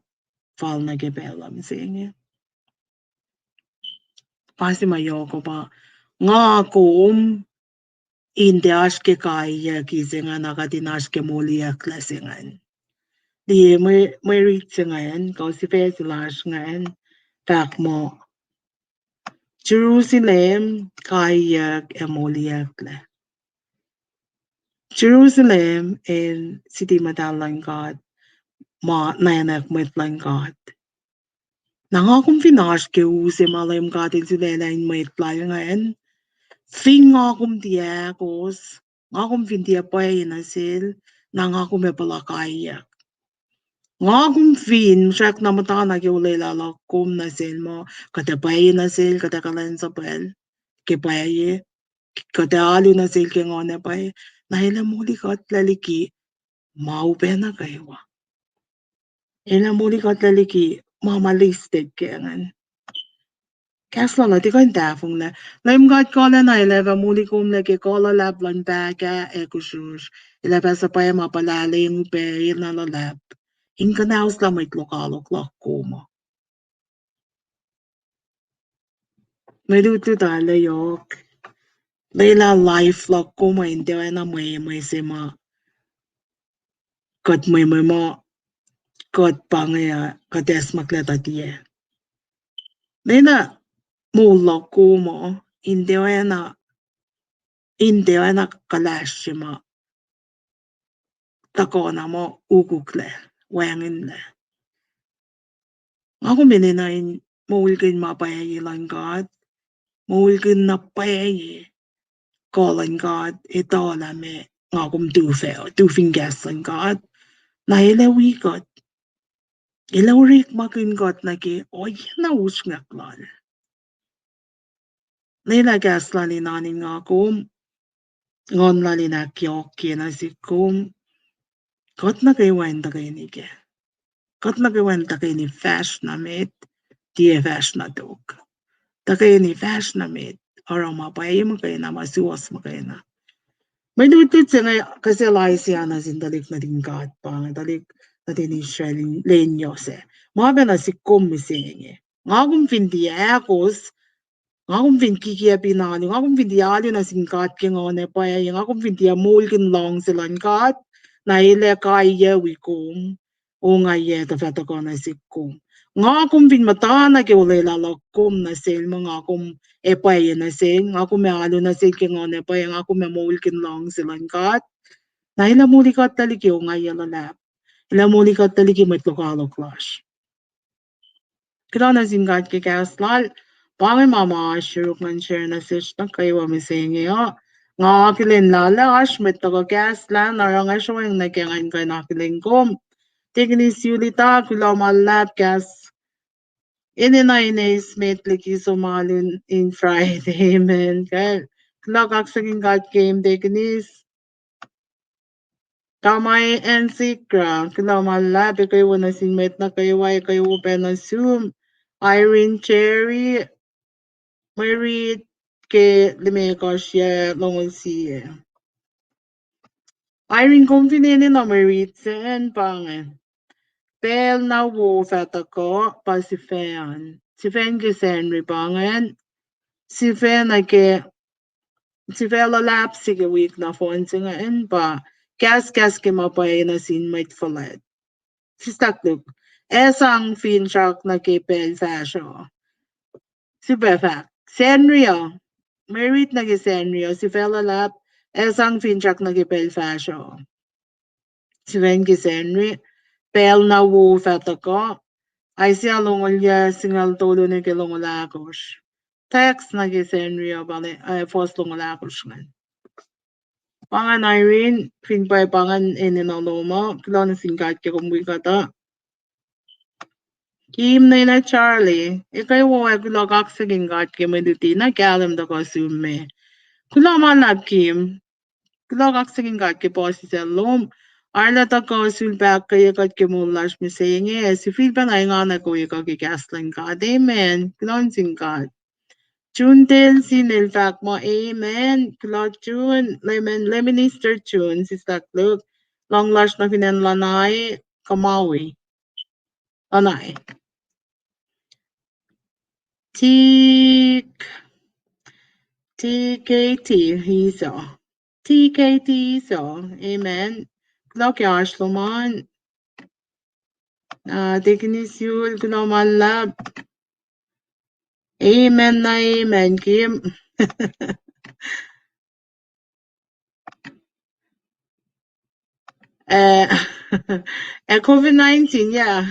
fal nuh ke pacl luhn se inge. Pa se ma yohk uh pa, nga kom in tiac oasr ke kaiyucki se ingacn, a kuht in oasr ke moliyucklac se ingacn. Liye mwe, mwe rit se ingacn, kuh sifac se lasr ingacn, fahk muh, Jerusalem kaiyuck ac moliyucklac. Jerusalem el siti muhtahl luhn God, ma nuhnak mwet luhn God. Na nga kom fin oasr ke u se ma Leum God el sulaclah in mwet lal ingacn, fin nga kom tiac ahkos, nga kom fin tiac pwacye nuh sel, na nga kom ac puhla kaiyuck. Nga kom fin srackna muhtana ke olwelah luhk kom nuh sel muh, kuht ac pwacye nuh sel, kuht ac kuhlwacnsuhpwacl ke pwacye, kuht ac alu nuh sel ke nguhn ac pwacye, na el ac moli kuhtlac liki ma upac nuh kwewa. El ac moli kuhtlac liki ma ma listed ke ingacn. Kahs lal uh tiac kuh in tahfonglac. Leum God kuhlwacna el ac fah moli komlac ke kuh luhlahp luhn pahkah ac kusrusr. El ac fah suhpwacma puhla leng upac, el na luhlahp, in kuhnahoslah mwet lokoalok luhk kom uh. Mwe lutlut uh lah yohk. Lwelah life luhk kom uh in tiac oacna mwemwe se ma kuht mwemwe muh kuht pa inge uh, kuht acsmaklac tuh tiac. Lwelah moul luhk kom uh in tiac oacna, in tiac oacna kuhlahs se ma tuhkuh na muh ukuklac, wacngihnlac. Nga kom enenuh in moulkihn ma pwacye luhn God, moulkihn na pwacye kuh luhn God, etuh lah meac nga kom tufah, tu fin kahs luhn God, na el ac wi kuht. El ac orekmakihn kuht nuh ke ohiyac na usrnguck lal. Lwelah kahs lal in oan in nga kom, nguhn lal in ahkyohkye nuh sihk kom, kuht nuh kwewa in tuhkweni kac. Kuht nuh kwewa in tuhkweni fahsr na met, tiac fahsr na tok. Tuhkweni fahsr na met, oruh ma pwacye muhkwena, ma suwohs muhkwena. Mwe lutlut se inge kuh sel Isaiah nuh sin tuhlihk nuhtin God pa inge, tuhlihk nuhtin Israel in lwen yohsac. Ma pacna sihk kom mihsenge. Nga kom fin tiac ahkos, nga kom fin kikiacp in alu, nga kom fin tiac alu nuh sin God ke nguhn ac pwacye, nga kom fin tiac moulkihn luhngse luhn God, na el ac kaiyuck wi kom, ongaiyac tuh fah tuhkuh nuh sihk kom. Nga kom fin muhtana ke olwelah luhk kom nuh sel muh nga kom ac pwacye nuh sel, nga kom ac alu nuh sel ke nguhn ac pwacye, nga kom ac moulkihn luhngse luhn God, na el ac moli kuhtlac liki ongaiyac luhlahp. El ac moli kuhtlac liki mwet lokoalok lasr. Kuloh nuh sin God ke kahs lal, pa inge ma ma oasr yuruk ngan share nuh sesr nuh kwewa mihsenge uh. Nga akihlen lal ah oasr mwet tuhkuh kahs lah na oruh nga sroacng nuh ke ngan kuh in akihlen kom. Tekini Sulita, kuloh ma luhlahp kahs. Enenuh in eis met liki som alu in Friday, amen. Kuloh kaksakihn God ke Tekini. Tamai Ansikra, kuloh ma luhlahp, ekuh wo nuh sin mwet nuh kwewa, ekuh wo pac nuh sum. Irene Cherry, mwe rit ke limekohsr yac longoul sie. Irene, kom fin enenuh mwe rit sacn pa inge. Pacl na wo fah tuhkuh pa sifacn. Sifacn ke Sacnri pa ingacn. Sifac nuh ke, sifac luhlahp se ke wik nohfohn se ingacn pa kahskahs ke ma pwacye nuh sin mwet fuhlwact. Sislah Luke, ac sang finsrak nuh ke pacl fahsruh. Sifac fahk, Sacnri uh, mwe rit nuh ke Sacnri uh, sifac luhlahp, ac sang finsrak nuh ke pacl fahsruh. Sifacn ke Sacnri, pacl na wo fah tuhkuh, Isaiah longoul yac singucul tolu nuh ke longoul ahkosr. Text nuh ke Sacnri uh pa inge, fuhs longoul ahkosr ingacn. Pa ingacn Irene, fin pwacye pa ingacn enenuh lom uh, kuloh nuh sin God ke kom wi kuht uh. Kim, Nina, Charlie, ekuh wo ac kuloh kaksakihn God ke mwe luti na kahlwem tuhkuh sum me. Kuloh ma luhlahp Kim. Kuloh kaksakihn God ke puhsisacl lom. Arlac tuhkuh sulpac ahkkweye kuht ke moul lasr mihsenge, ac sifilpacna engan ac kol kuht ke kahs luhn God. Amen. Kuloh nuh sin God. June Telsin el fahk muh amen. Kuloh June, Lemon, Leminister June, Sislah Luke. Luhng lasr nuh fin acn Lanai, Kamawi. Lanai. Tik, T K T, Iso. T K T Iso. Amen. Kuloh ke oasr lom an. Ah, Deacon Isyul, kuloh ma luhlahp. Amen na amen, Kim. Eh, eh, COVID nineteen, yeah.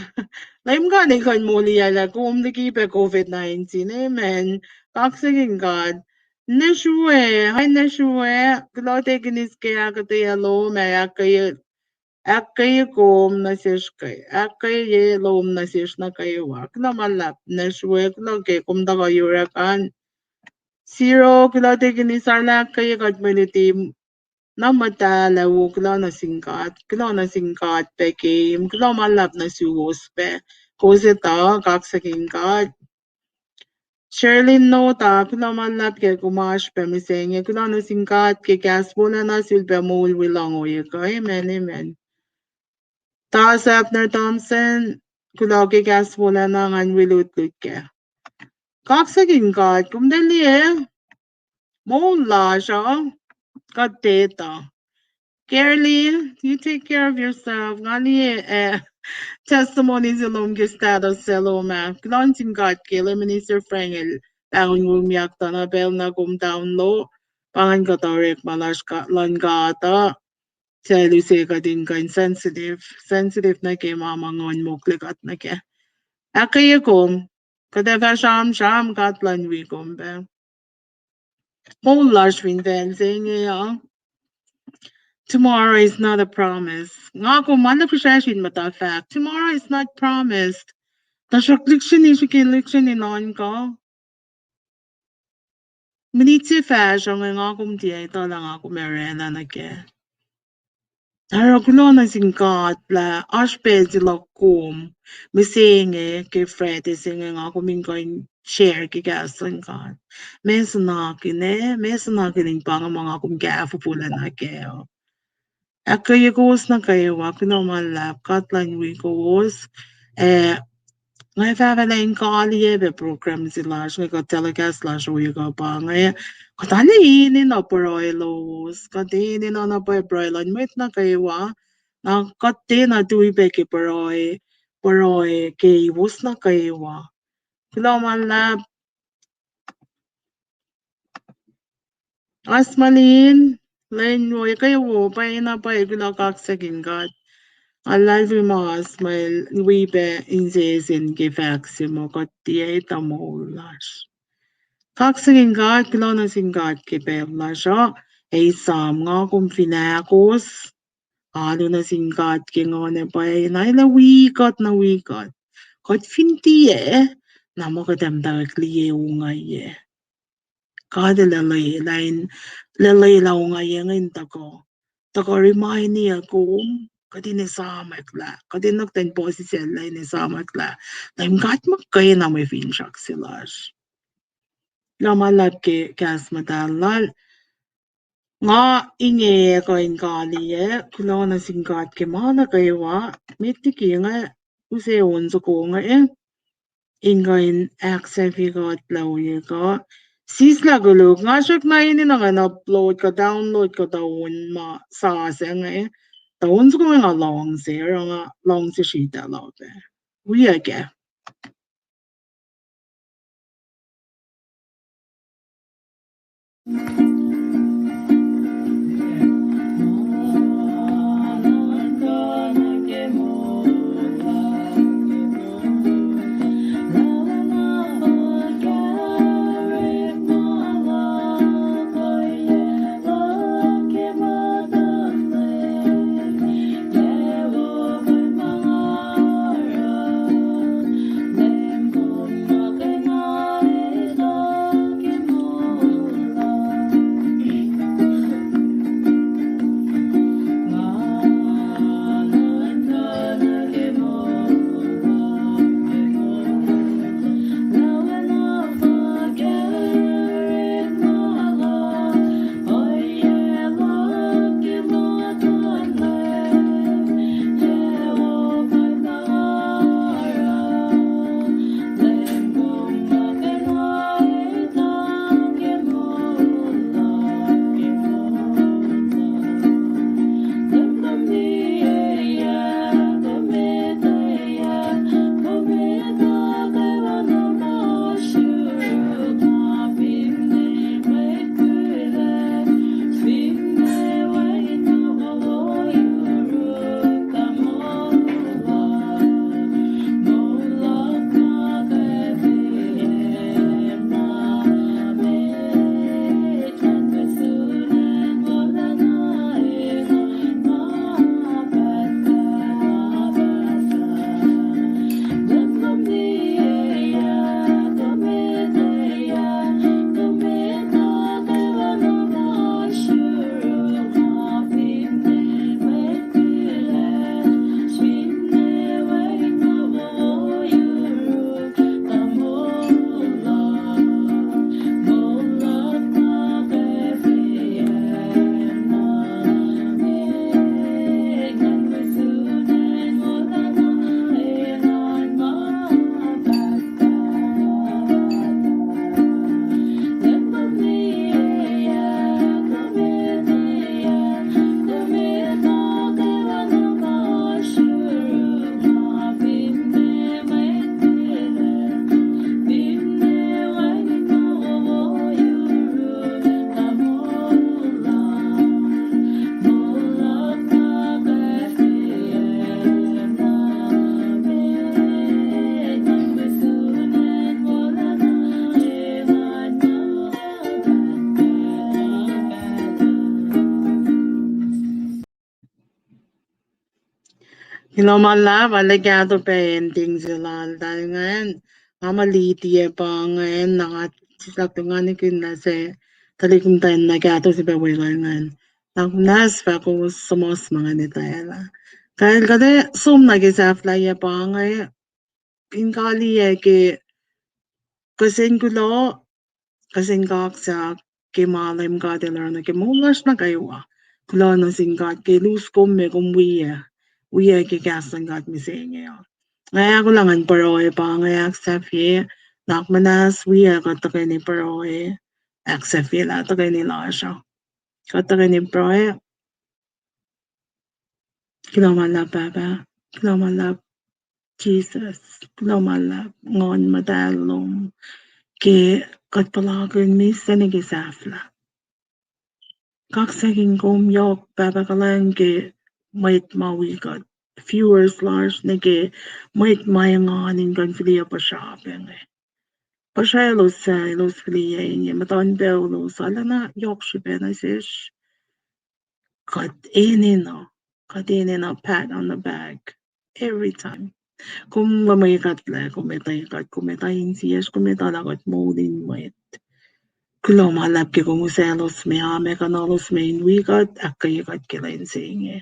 Leum God in kuh in moliyuclac kom liki pac COVID nineteen. Amen. Kaksakihn God. Ninac sruwe, hai ninac sruwe, kuloh Deacon Isyul ke ahkuhtweyac lom ac ahkkweye, ahkkweye kom nuh sesr ke, ahkkweye lom nuh sesr nuh kwewa. Kuloh ma luhlahp ninac sruwe, kuloh ke kom tuhkuh yuruk an. Siro, kuloh Deacon Isyul, ahkkweye kuht mwe luti na muhtahl ah, kuloh nuh sin God, kuloh nuh sin God pac Kim, kuloh ma luhlahp nuh suwos pac. Kowos etuh, kaksakihn God. Sherlyn Nota, kuloh ma luhlahp ke kom oasr pac mihsenge, kuloh nuh sin God ke kahs wolacna sulpac moul wi lohng ohiyac kuh. Amen, amen. Tasr Abner Thompson, kuloh ke kahs wolacna, ngan wi lutlut kac. Kaksakihn God, kom tiac liye, moul lasr uh, kuht tiac etuh. Carly, you take care of yourself. Nga liye, eh, testimony se lom ke status se lom ah. Kuloh nuh sin God ke Lay Minister Frank el pahngon womyak tuh na pacl na kom download, pa ngan kuht orekma lasr luhn God uh. Suc el use kuht in kuh in sensitive, sensitive nuh ke ma ma Nguhn mokle kuht nuh kac. Ahkkweye kom, kuht ac fah sramsram, God luhn wi kom pac. Moul lasr fin facl se inge uh. Tomorrow is not a promise. Nga kom ma na fihsracsr in muhta fahk, tomorrow is not promised. Tuhsruhk lihksreni srihke lihksreni nuhnkuh. Minit se fahsruh inge nga kom tiac etuh lah nga kom oraclah nuh kac. Oruh kuloh nuh sin God lah oasr pacl se luhk kom mihsenge ke Friday se inge nga kom in kuh in share ke kahs luhn God. Meac suhnakihn, eh, meac suhnakihn in pa inge ma nga kom kahfofo lah nuh kac uh. Ahkkweye kowos nuh kwewa, kuloh ma luhlahp, God luhn wi kowos. Eh, nga fahfahlac in kaliyac pac program se lasr inge kuh telecast lasr ohiyac kuh pa inge. Kuht arlac enenuh pruhe lowos, kuht enenuh na pwacye pruhe luhn mwet nuh kwewa. Na kuht tiacna tui pac ke pruhe, pruhe keiwos nuh kwewa. Kuloh ma luhlahp. Asmalin, lwen wo, ekuh wo, pwacyena pwacye, kuloh, kaksakihn God. Nga luhlahlfongi ma Asmal wi pac insese ke fahk se muh kuht tiac etuh moul lasr. Kaksakihn God, kuloh nuh sin God ke pacl lasr uh, ac esam nga kom fin ahkos, alu nuh sin God ke nguhn ac pwacye, na elah wi kuht, na wi kuht. Kuht fin tiac, na muh kuht ac muhtwacwacack liye ongaiyac. God El lwelah in, lwelah ongaiyac inge in tuhkuh, tuhkuh remind-i kom, kuht in esamwack lah, kuht in nohk ten puhsisacl lah in esamwack lah Leum God muhkwena mwe finsrak se lasr. Kuloh ma luhlahp ke kahs muhtahl lal. Nga inge kuh in kaliyac, kuloh nuh sin God ke ma nuh kwewa, met liki inge use on soko inge, in kuh in ahksahfye kuht lah ohiyac kuh. Sislah koluk, nga srackna enenuh ngan upload kuh download kuhtuh on ma sasuc inge. Tuh on soko inge nga luhngse, oruh nga luhngse sritacl uh pac. Wiyuck ah. Kuloh ma luhlahp, arlac kahto pac ending se laltahl ingacn. Nga muh liti ac pa ingacn, na nga sislah tu nga nikihn na se tuhlihk muhtwacn na kahto se pac weluhl ingacn. Nuhnak muhnahs, fahk kowos suhmuhslah ma ngan etwaclah. Kal kuht ac som nuh ke sahflahiyac pa inge, in kaliyac ke kihsen kuloh, kihsen kaksak, ke ma Leum God El oruh nuh ke moul lasr nuh kwewa. Kuloh nuh sin God ke elos kom me kom wi, wi ke kahs luhn God mihsenge uh. Nga ahkolah ngan pruhe pa inge ahksahfye, nuhnak muhnahs wi kuht tuhkweni pruhe, ahksahfyelah tuhkweni lasr uh. Kuht tuhkweni pruhe. Kuloh ma luhlahp Pahpah, kuloh ma luhlahp Jisus, kuloh ma luhlahp Nguhn Muhtahl lom, ke kuht puhlakihn mihs nuh ke sahflah. Kaksakihn kom yohk Pahpah kuhlwacng ke mwet ma wi kuht, viewers lasr nuh ke mwet ma engan in kuh in fihliyac puhsra pac inge. Puhsra elos suc elos fihliyac inge, muhtuhn pac elos arulacna yohk srihpac nuh sesr. Kuht enenuh, kuht enenuh pat on the back every time. Kom luhmwe kuhtlac, kom etuh kuht, kom etuh insiyacsr, kom etuh lah kuht moul in mwet. Kuloh ma luhlahp ke kom usaclos me, a ma kunalos me in wi kuht, ahkkweye kuht ke lwen se inge.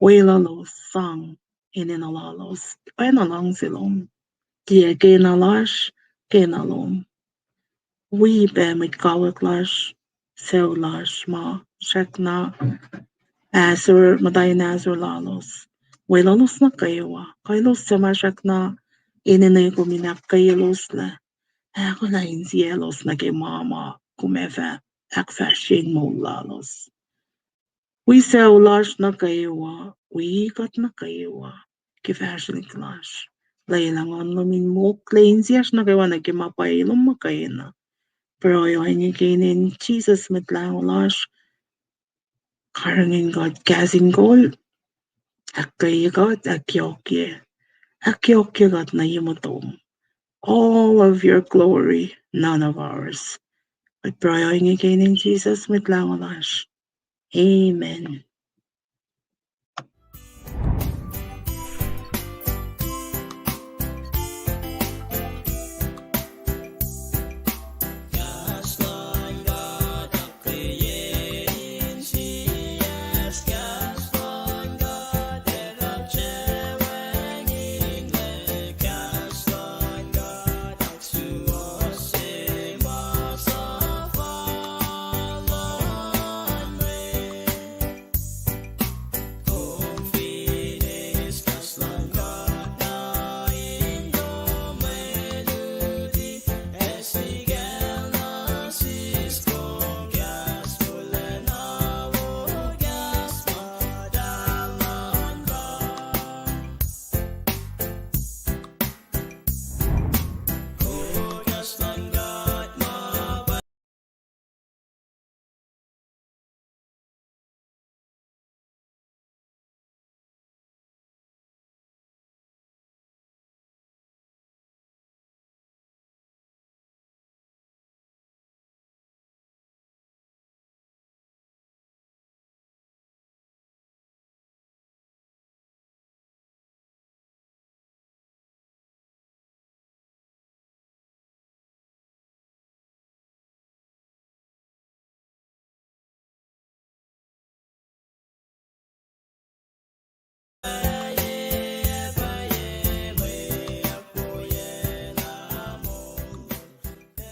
Weluhlos sang enenuh lalos, oacna luhngse lom. Tiac kena lasr, kena lom. Wi pac mwet kawuck lasr, sucu lasr ma srackna ahsor, muhta in ahsor lalos. Weluhlos nuh kwewa, kuh elos suc ma srackna enenuh kom in ahkkweyeloslah. Ahkolah insiyaclos nuh ke ma ma kom ac fah ahkfahsrye in moul lalos. Wi sucu lasr nuh kwewa, wi kuht nuh kwewa ke fahsrwelihk lasr. Lwelah Nguhn lom in mokle insiyacsr nuh kwewa nuh ke ma pwacye lom muhkwena. Pruhe ohinge ke inen Jisus Mwet Lahngo lasr. Karihngihn kuht kahs in kol, ahkkweye kuht, ahkyohkye, ahkyohkye kuht nuh ye motom. All of your glory, none of ours. Kuht pruhe ohinge ke inen Jisus Mwet Lahngo lasr. Amen.